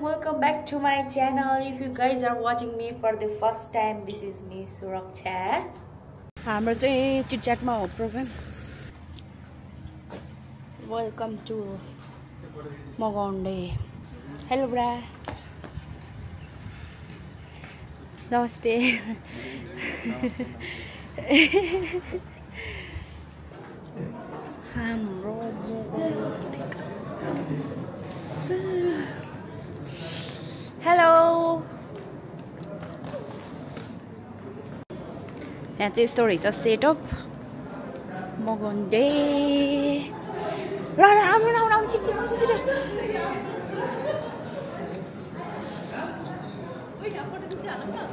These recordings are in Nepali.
Welcome back to my channel. If you guys are watching me for the first time, this is me Suraksha. हाम्रो चाहिँ चिटच्याटमा हो programme. Welcome to Mogonde. Hello bra. Namaste. हाम्रो Hello. यहाँ चाहिँ यस्तो रहेछ सेटअप Mogonde. ल आउनु छिटो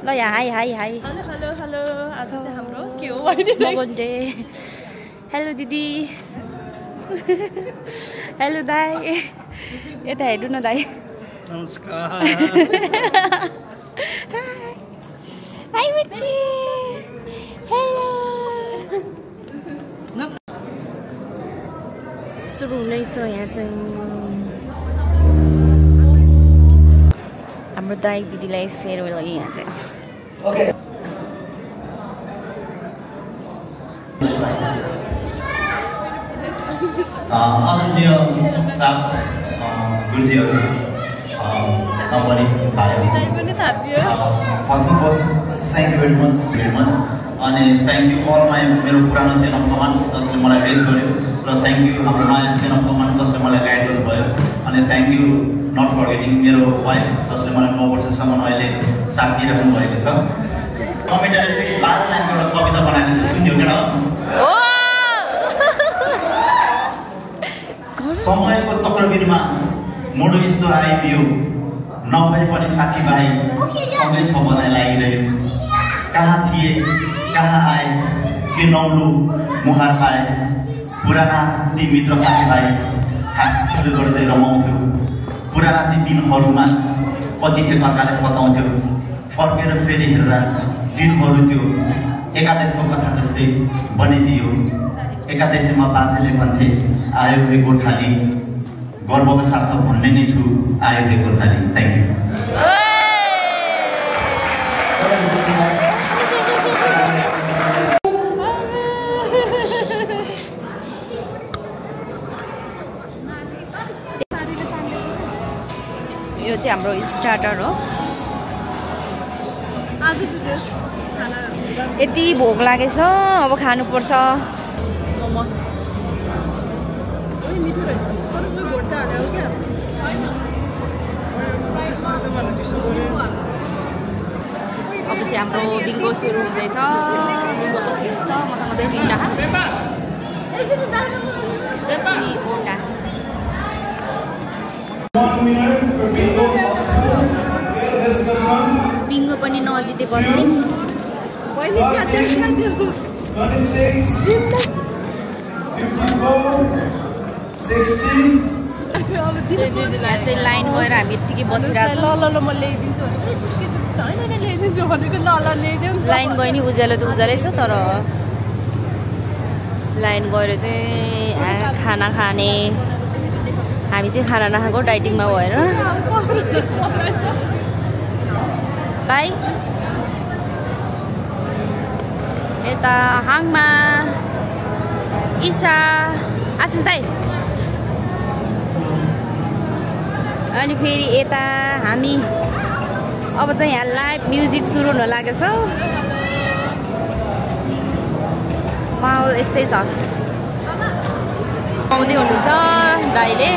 ल यहाँ हाई हेलो आज चाहिँ हाम्रो के हो Mogonde. हेलो दिदी. हेलो दाइ. यता हेर्नु न दाइ. नमस्कार. Hi Michi. Hello. सुरु हुँदैछ यहाँ चाहिँ हाम्रो दाइ दिदीलाई फेयरवेल लागि यहाँ चाहिँ. ओके. आदरणीय साथ गुरुजीहरु नपरि भाइहरु first thank you very much अनि थ्याङ्क यू अल माई मेरो पुरानो चेन अफ कमान्ड जसले मलाई रेज गर्यो र थ्याङ्क यू हाम्रो नयाँ चेन अफ कमान्ड जसले मलाई गाइड गर्नुभयो अनि थ्याङ्क यू नट फर्गेटिङ मेरो वाइफ जसले मलाई 9 वर्षसम्म अहिले साथ दिइरहनु भएको छ. कमेन्टले चाहिँ 12 लाइनको एउटा कविता बनाएको छु, सुन्यो केटा? समयको चक्रबिरमा मोडो यस्तो आइदियो नभए पनि साथीभाइ सँगै छ बनाइ लागिरह्यो. कहाँ थिए कहाँ आए के नौलो मुहार पाए पुराना ती मित्र साथीभाइ हाँसखेल गर्दै रमाउँथ्यो. पुराना ती दिनहरूमा कति एकअर्काले सताउँथ्यो. फर्केर फेरि हेर्दा दिनहरू त्यो एकादशको कथा जस्तै बनिदियो. एकादशीमा बाजेले भन्थे आयो हे गोर्खाली, गर्वको साथ भन्ने नै छु आयो हे गोर्खाली. Thank you. यो चाहिँ हाम्रो स्टार्टर हो. यति भोक लागेछ अब खानुपर्छ. अब चाहिँ हाम्रो बिङ्गो सुरु हुँदैछ. बिङ्गो कति हुन्छ मसँग चाहिँ 3टा ओटा. बिङ्गो पनि नजितेपछि दिदीलाई चाहिँ लाइन गएर हामी यत्तिकै बसिरहेको छौँ. म ल्याइदिन्छु भनेको ल्याइदेऊ. लाइन गयो नि उज्यालो त उज्यालै छ तर लाइन गएर चाहिँ खाना खाने. हामी चाहिँ खाना नखाएको डाइटिङमा भएर. बाई यता हाङमा इसा आशिष दाइ अनि फेरि यता हामी अब चाहिँ यहाँ लाइभ म्युजिक सुरु हुन लागेछ. माहौल यस्तै छ. आउँदै हुनुहुन्छ दाइले.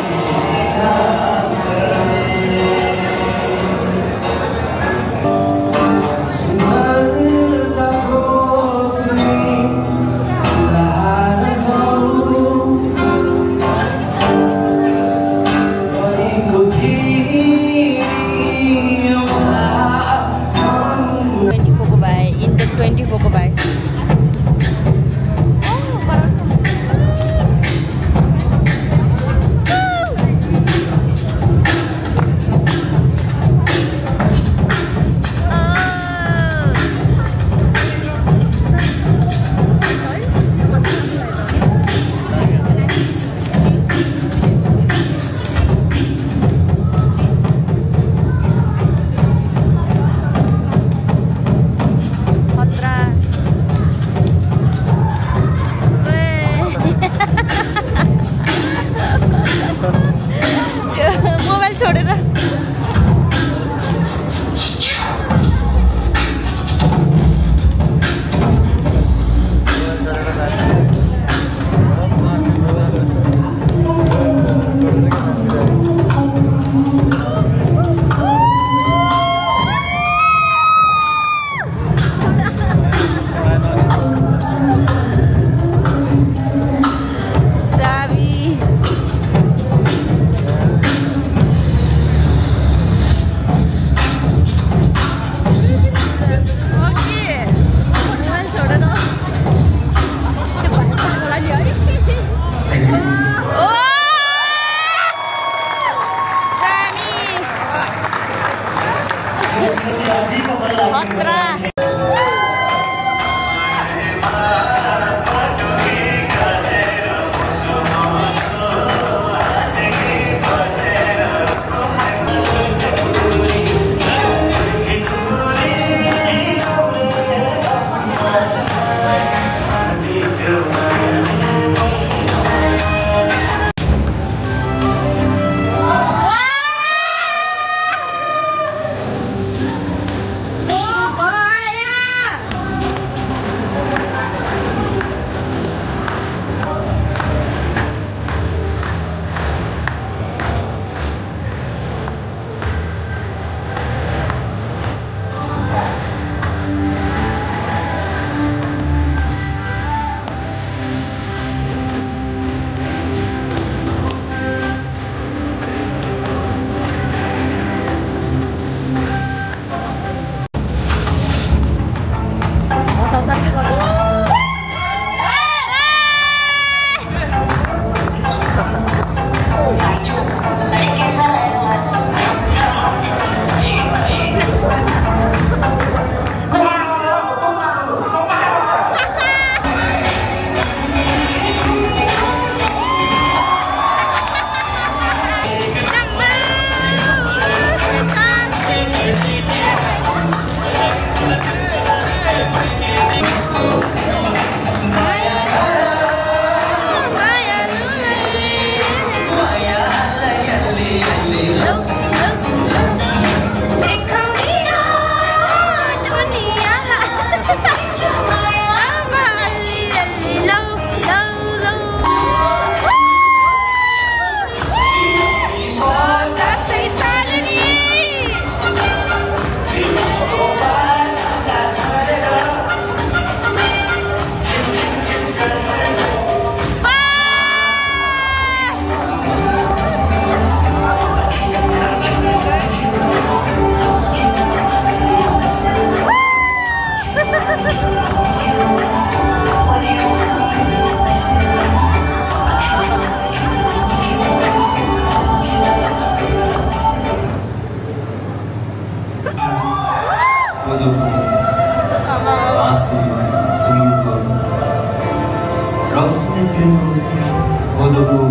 बाबु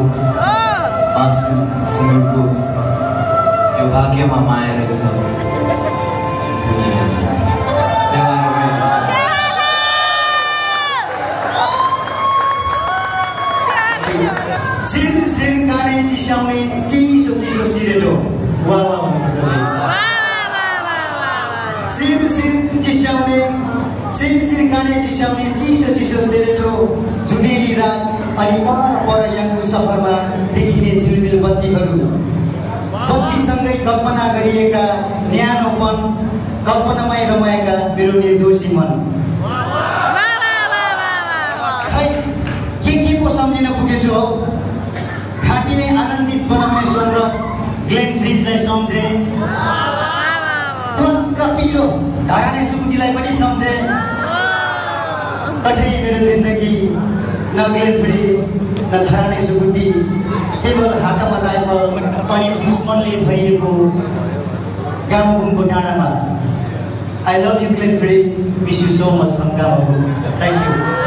बासु सिङ्गुरको यो भाग्यमा माया रहेछ सिम सिम काने चिसाउने चिसो चिसो सिरेटो वा वा सिम सिम चिसाउने सिर काने चिसाउने चिसो चिसो सिरेटो जुनेली रात अनि पर याङ्गु सहरमा देखिने झिलमिल बत्तीहरू बत्तीसँगै कल्पना गरिएका न्यानोपन कल्पनामै रमाएका मेरो निर्दोषी मन खै के पो सम्झिन पुगेछु हौ घाँटी नै आनन्दित बनाउने सोमरस ग्लेन फ्रिजलाई सम्झे प्लक्क पिरो धाराने सुकुटीलाई पनि सम्झे कठै मेरो जिन्दगी न ग्लेन फ्रिज न धाराने सुकुटी केवल हातमा राइफल अनि दुश्मनले भरिएको गाउँघुमको डाँडामा I love you Glen Fridge, miss you so much from Gamu. Thank you.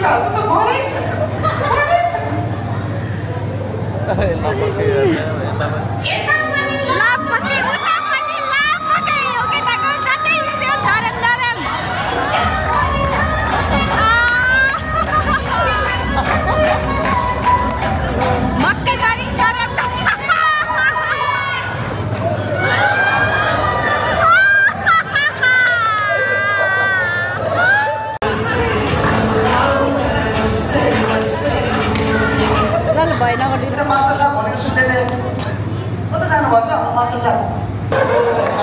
केटाहरुको त भरै छ मास्टर साहब भनेको सुन्दै थिएँ कता जानुभएको छ मास्टर साहब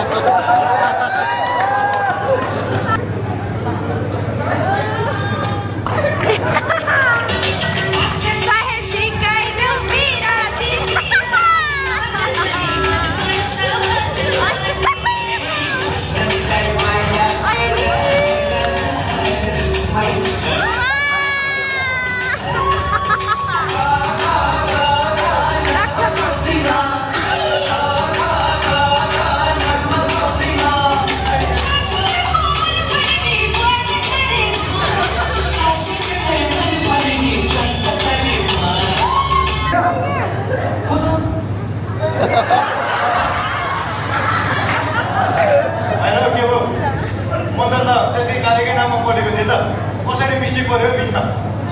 कसरी मिस्टेक पर्यो बिचमा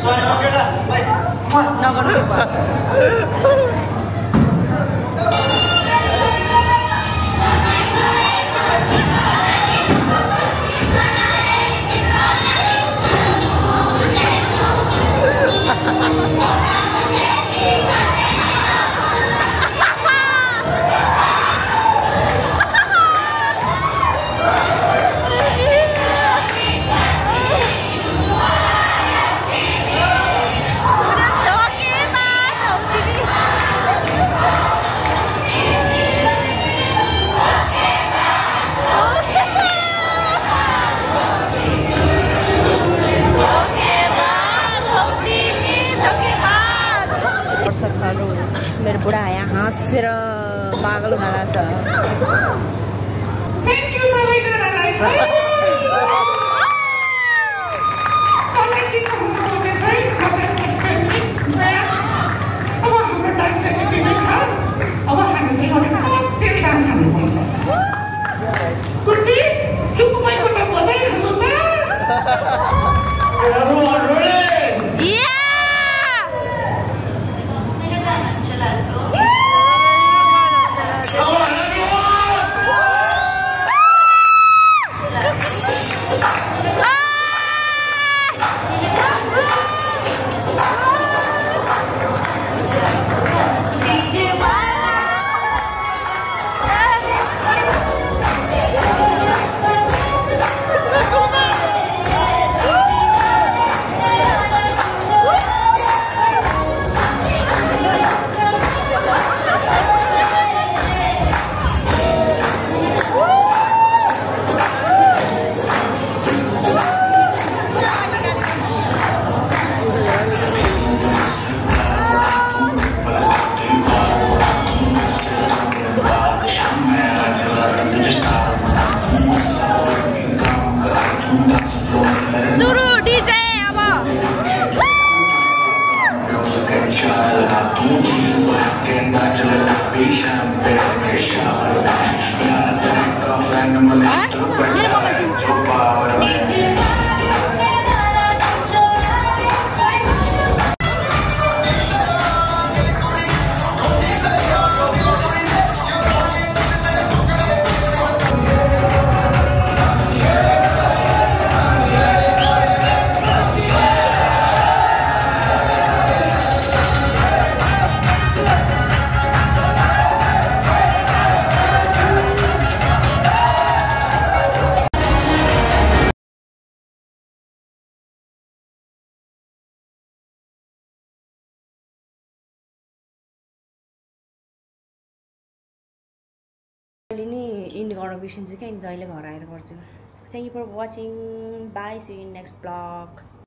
सरी केटा भाइ नगर्नु मेरो बुढा आया हाँसेर पागल हुन लाग्छ थ्यांक यू सबैजनालाई कलेज हुनुहुने चाहिँ हजुर क्रिस्टनी अब हाम्रो डान्स यति नै छ अब हामी चाहिँ एउटा कति डान्स हाल्नुपर्छ कुर्ची चुप भइकोटा बजाइहाल्नु त अहिले नि इन्ड गर्न बिर्सिन्छु क्या जहिले घर आएर गर्छु thank you for watching bye see you in next blog